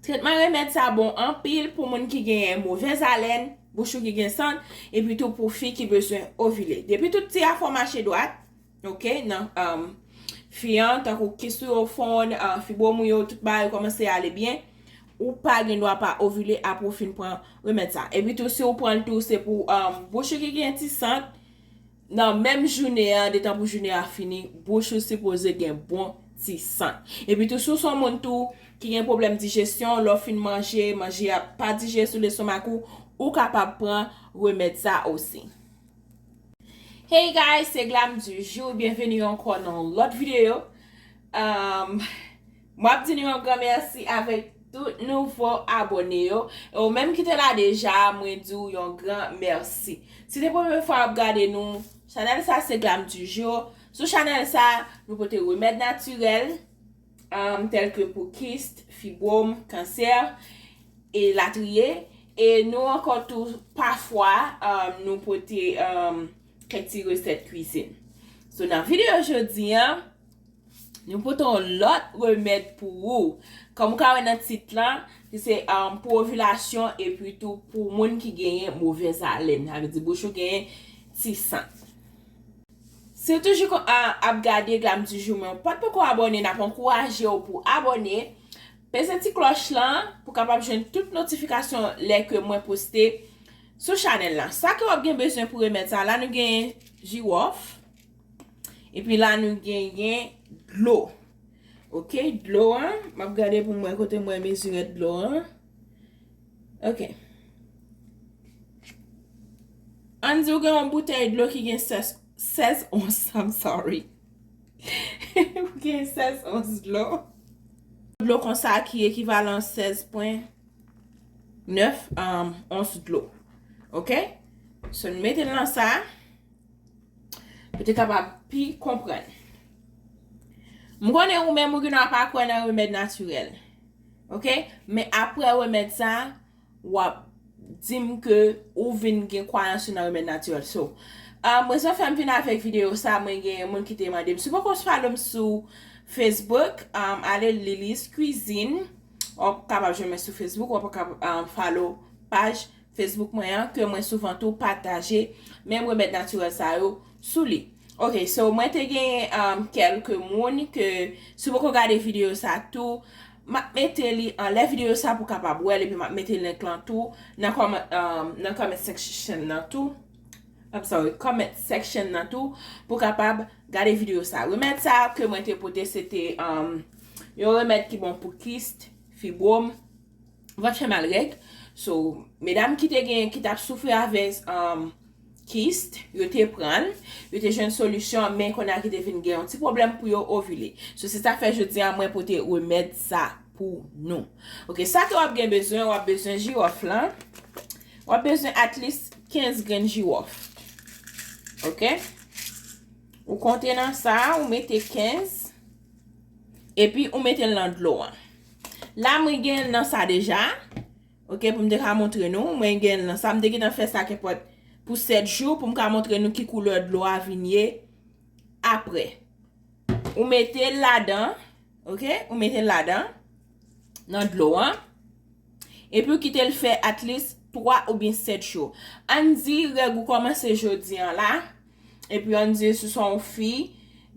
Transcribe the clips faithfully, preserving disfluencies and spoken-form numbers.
Tretman remèd sa bon anpil pou moun ki genyen movèz alèn, bouch ou ki gen sant, epi tou pou fi ki bezwen ovile. Depi tout ti afè w mache dwat, oke, nan, um, fi an, tankou kis ou yo fonn, uh, fibwòm ou yo, tout bagay yo kòmanse ale byen, ou pa gen dwa pa ovile apre w fin pran remèd sa. Epi tou, si w pran l tou, se pou, um, bouch ou ki gen ti sant, nan menm jounen an, detan pou jounen an fini, bouch ou sipoze gen bon ti sant. Epi tou, si w se yon moun tou ki gen pwoblèm dijesyon, lè w fin manje, manje a pa dijere sou lestomak ou, ou kapab pran remèd sa osi. Hey guys, se Glam du jour. Byenveni ankò nan yon lòt videyo. Um, m ap di nou yon gran mèsi avèk tout nouvo abòne yo. E ou menm ki te la deja, mwen di w yon gran mèsi. Si se premye fwa w ap gade nou, chanèl sa se Glam du jour. Sou chanèl sa, nou pote remèd natirèl, um, tèl ke pou kis, fibwòm, kansè, e latriye. E nou ankò tou, pafwa, um, nou pote, um, kèk ti resèt kwizin. So, nan videyo jodi an, nou pote yon lòt remèd pou ou. Kòm ou ka wè nan tit lan, ki se, um, pou ovilasyon epi tou pou moun ki genyen movèz alèn. Sa vle di bouch ou genyen ti sant. Si w toujou kon, a, ap gade Glam du jour, men w pa t poko abòne, n ap ankouraje w pou abòne. Peze ti klòch lan pou kapab jwenn tout notifikasyon lè ke mwen poste sou chanèl la. Sa ke w ap gen bezwen pou remèd sa, la nou gen jiwòf. Epi la nou genyen dlo. Oke, dlo an, m ap gade pou m wè kote mwen mezire dlo an. Oke. Ann di w gen yon boutèy dlo ki gen sèz, sèz ons, I'm sorry. Ou gen sèz ons dlo. Dlo konsa ki ekivalan sèz pwen nèf, um, ons dlo. Oke? So, n mete l nan sa. Pou te kapab pi konprann. M konnen ou menm ou gen dwa pa kwè nan remèd natirèl. Oke? Men apre remèd sa, w ap di m ke ou vin gen kwayans ou nan remèd natirèl. So, um, rezon fè m vin avèk videyo sa, mwen gen moun ki te mande m. Si w poko follow m sou Facebook, um, ale Lily's Cuisine. W ap kapab jwenn mwen sou Facebook, w ap kapab, um, follow paj Facebook mwen an, ke mwen souvan tou pataje menm remèd natirèl sa yo sou li. Ok, so mwen te gen, um, kèlke moun ke, si w poko gade videyo sa tou, m ap mete li anlè videyo sa pou kapab wè l, epi m ap mete link lan tou nan kòman-, um, nan comment section nan tou. I'm sorry, comment section nan tou pou kapab gade videyo sa. Remèd sa ke mwen te pote, se te, um, yon remèd ki bon pou kis, fibwòm, vant fè mal règ. So, medam ki te gen, ki t ap soufri avè, um, kis, yo te pran l, yo te jwenn solisyon, men kounye a ki te vin gen yon ti pwoblèm pou yo ovile. So, se sa k fè jodi a mwen pote remèd sa pou nou. Ok, sa ke w ap gen bezwen, w ap bezwen jiwòf lan. W ap bezwen at least kenz grenn jiwòf. Ok? Ou konte nan sa, ou mete kenz. Epi ou mete l nan dlo an. La, mwen gen l nan sa deja. Ok, pou m te ka montre nou, mwen gen l nan sa. M te gentan fè sa kenpòt pou sèt jou pou m ka montre nou ki koulè dlo a vin ye apre. Ou mete l ladan, ok? Ou mete l ladan, nan dlo an. Epi ou kite l fè at least twa oubyen sèt jou. Ann di règ ou kòmanse jodi an la. Epi ann di si w se yon fi,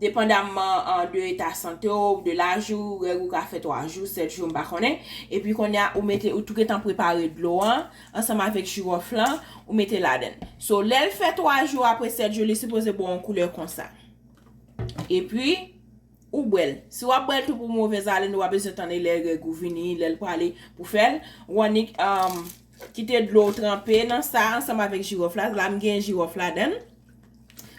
depandamman, an, de eta sante w, de laj ou, règ ou ka fè twa jou, sèt jou, m pa konnen. Epi kounye a, ou mete, ou tou gentan prepare dlo an, ansanm avèk jiwòf lan, ou mete ladan l. So, lè l fè twa jou apre sèt jou, li sipoze ba w yon koulè konsa. Epi, ou bwè l. Si w ap bwè l tou pou movèz alen, ou pa bezwen tann lè règ ou vini, lè l prale pou fè l. Ou annik, um, kite dlo w tranpe nan sa ansanm avèk jiwòf la. La, m gen jiwòf ladan l.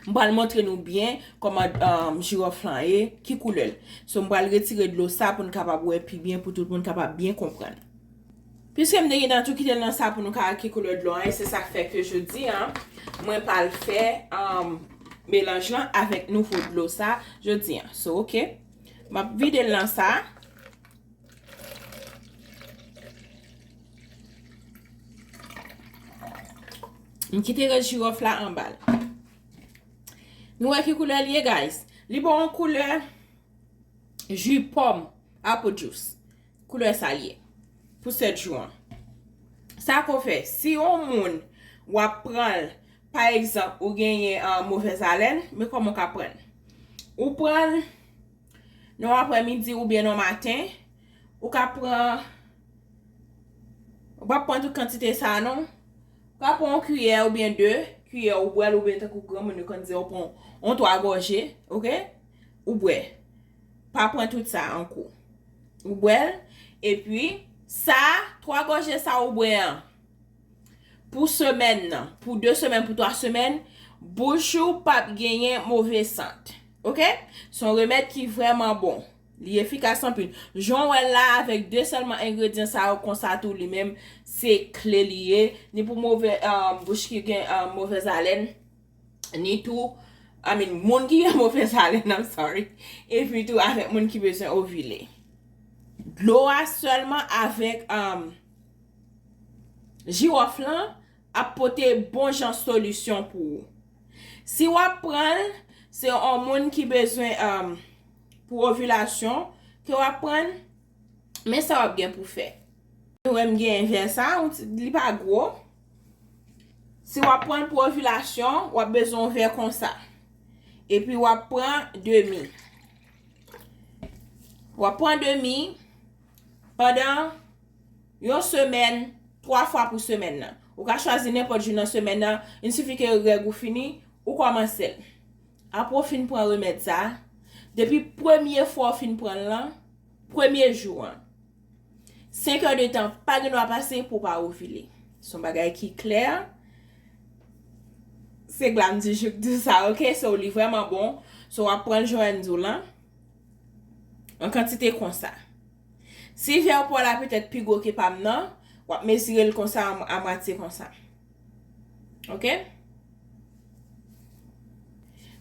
M pral montre nou byen kòman, um, jiwòf lan ye, ki koulè l. So, m pral retire dlo sa pou n kapab wè pi byen, pou tout moun kapab byen konprann. Piske m te gentan tou kite l nan sa pou nou ka wè ki koulè dlo an ye, se sa k fè ke jodi a, mwen pral fè, um, melanj lan avèk nouvo dlo sa jodi a. So, ok. M ap vide l nan sa. M kite rès jiwòf la anba l. Nou wè ki koulè l ye, guys? Li ba w yon koulè ji pòm, apple juice. Koulè sa l ye. pou sèt jou an. Sa ke w fè, si yon moun w ap pran l, pa egzanp, ou genyen uh, movèz alèn, men kòman w ka pran l? Ou pran l nan aprèmidi oubyen nan maten, ou ka pran, ou pa pran tout kantite sa non. Ou ka pran yon kiyè oubyen de, kiyè ou bwè l oubyen tankou granmoun yo konn di ou pran yon twa gòje, oke? Ou bwè. Pa pran tout sa an kou. Ou bwè l, epi sa, twa gòje sa ou bwè an, pou semèn nan, pou de semèn, pou twa semèn, bouch ou p ap genyen move sant. Oke? Se yon remèd ki vrèman bon. Li efikas anpil. Jan w wè l la, avèk de sèlman engredyan sa yo konsa tou, li menm, se kle li ye. Ni pou move, um, bouch ki gen um, movèz alèn, ni tou, I mean, moun ki gen movèz alèn, I'm sorry. Epi tou, avèk moun ki bezwen ovile. Dlo a sèlman avèk um, jiwòf lan ap pote bon jan solisyon pou ou. Si w ap pran l, se yon moun ki bezwen um, pou ovilasyon ke w ap pran l, men sa w ap gen pou fè. Ou wè m gen vè sa, yon ti, li pa gwo. Si w ap pran l pou ovilasyon, w ap bezwen yon vè konsa. Epi w ap pran demi. W ap pran demi pandan yon semèn, twa fwa pou semèn nan. Ou ka chwazi nenpòt jou nan semèn nan, il sifi ke règ ou fini, ou kòmanse l. Apre w fin pran remèd sa, depi premye fwa w fin pran l lan, premye jou an, senk è de tan pa gen dwa pase pou w pa ovile. Se yon bagay ki klè. Se Glam di Jou k di w sa, oke? So, li vrèman bon. So, w ap pran l jan m di w lan, an kantite konsa. Si vè w pa w la petèt pi gwo ke pa m nan, w ap mezire l konsa, a, a mwatye konsa. Oke?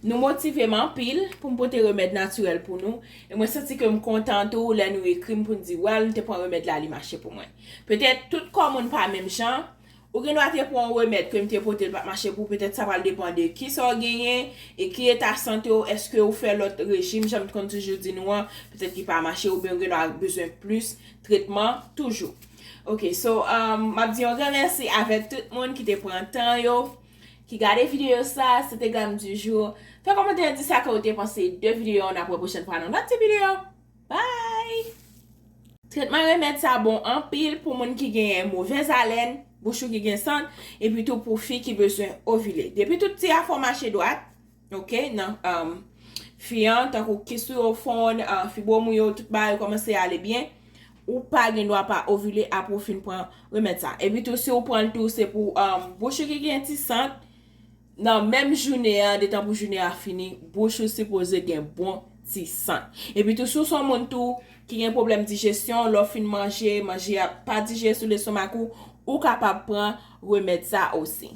Nou motive m anpil pou m pote remèd natirèl pou nou. E mwen santi ke m kontan tou lè nou ekri m pou n di, "Well, m te pran remèd la, li mache pou mwen." Petèt tout kò moun pa menm jan. Ou gen dwa te pran yon remèd ke m te pote, l pa t mache pou ou. Petèt sa pral depann de kisa w genyen e ki eta sante w. Èske w fè lòt rejim, jan m konn toujou di nou an, petèt ki pa mache, oubyen ou gen dwa bezwen plis tretman toujou. Oke, so, um, m ap di yon gran mèsi avèk tout moun ki te pran tan yo, ki gade videyo sa, se te Glam di Jou. Fè kòmantè, di sa ke w te panse de videyo an, n ap wè pwochèn fwa nan lòt ti videyo. Bye! Tretman remèd sa bon anpil pou moun ki genyen movèz alèn, bouch ou ki gen sant, epi tou pou fi ki bezwen ovile. Depi tout ti afè w mache dwat, oke, nan um, fi an, tankou kis ou yo fonn, uh, fibwòm ou yo, tout bagay yo kòmanse ale byen, ou pa gen dwa pa ovile apre w fin pran remèd sa. Epi tou, si w pran l tou, se pou um, bouch ou ki gen ti sant, nan menm jounen an, detan pou jounen an fini, bouch ou sipoze gen bon ti sant. Epi tou, si w se yon moun tou ki gen pwoblèm dijesyon, lè w fin manje, manje a pa dijere sou lestomak ou, ou kapab pran remèd sa osi.